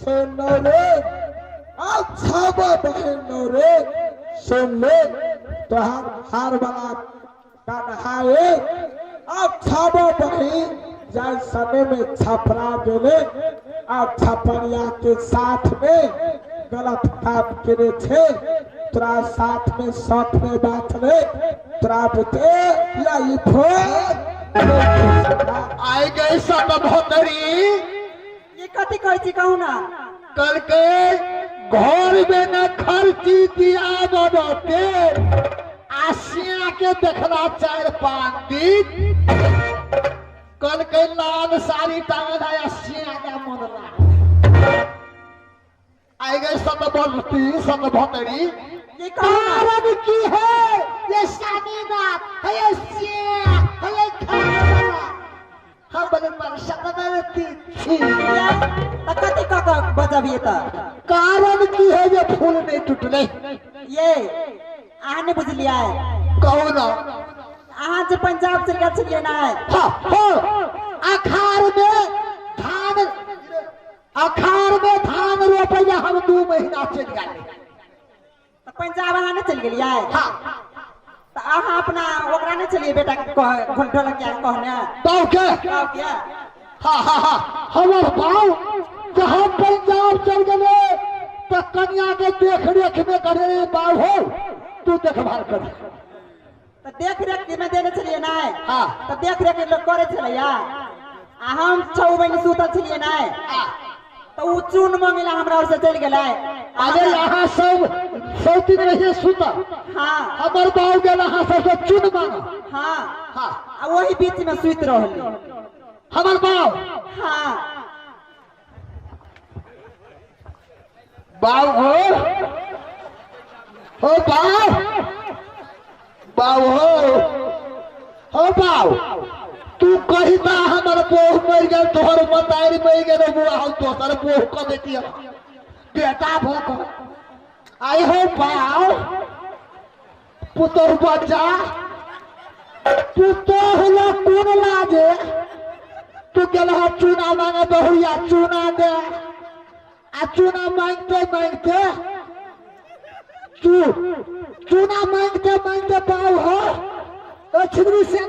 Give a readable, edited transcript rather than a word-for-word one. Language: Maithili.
सुन रे अच्छा बहन रे, सुन ले तोहार हार वाला कन्हाए अच्छा बहन जाय समय में छपरा गेले आ छपरिया के साथ में गलत काम करे छे, तोरा साथ में साथ में बात रे तोरा बुते या ई फोन आइ गई सब भोतरी। ये कथी कहै छी कहू ना। कल के घर में न खर्ची दिया बनते आसिया के देखला 4-5 दिन, कल के लाल साड़ी टांगल है आसिया के मन लाल। आई गई सब बोलती सब भोतरी। ये कहू ना। कारण की है ये शादीदार है ये सिया है ये खाना हम बोले वर्षा छी। तऽ कथी कऽ कऽ बजबियै तऽ? कारण की है ये फूल नहीं टूटले? ये अहाँ नहि बुझलियै। कहू ना। अहाँ जे पंजाब चलि गेल छलियै ने? हाँ हाँ, अखाड़ में धान, अखाड़ में धान रोपैया हम 2 महीना चलि गेल। तऽ पंजाब अहाँ नहि चलि गेलियै? हाँ। तऽ अहाँ अपना ओकरा नहि छलियै बेटा के ढोलकिया के कहने? बाऊ के? बाऊ के? हाँ हाँ हाँ, हमर बाऊ जहाँ पंजाब चल गेले तऽ कन्या के देख रेख में करे रे बाऊ हो तू देखभाल कर। तऽ देख रेख में देने छलियै नहि? हाँ। तऽ देख रेख लोक करै छलैया आ हम 6 बहिन सुतल छलियै नहि? हाँ। तऽ ओ चून मंगेला हमरा ओर से चलि गेलै। अरे यहाँ सब सौतीन रहिए सुतल। हाँ। हमर बाऊ गेल अहाँ सबसे चून मांग। हाँ। हाँ। आ वही बीच में सुति रहली हमर बाऊ। हाँ। बाऊ हो हो बाऊ, बाऊ हो हो बाऊ, तू कही ता हमर बोह मर गेल, तोहर मतारी मर गेल, बुआ हम दोसर बोह क देती बेटा भऽ कऽ आई हो बाऊ। पुतोह बच्चा पुतोह ला कोन लाजे तू गेल चूना मांगे बहुया चूना दे आ चूना मांगते मांगते तू चूना मांगते मांगते बाऊ हो ओ छिदरी से